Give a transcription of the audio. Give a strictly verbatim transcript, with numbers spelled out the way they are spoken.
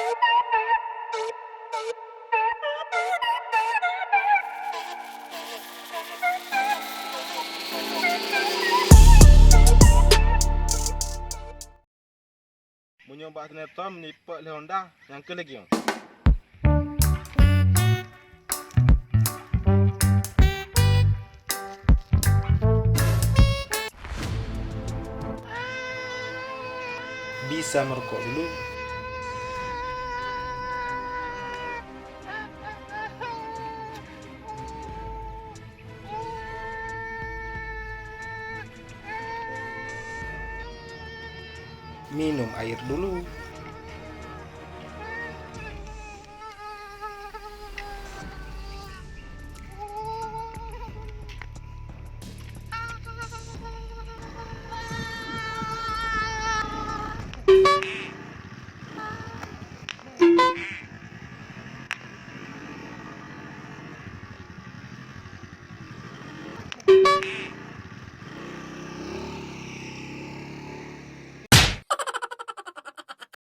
Meunyoe bak sinetron nipot lé Honda, nyang keuh lagèe nyoe. Bisa meurukok dulu. Minum air dulu.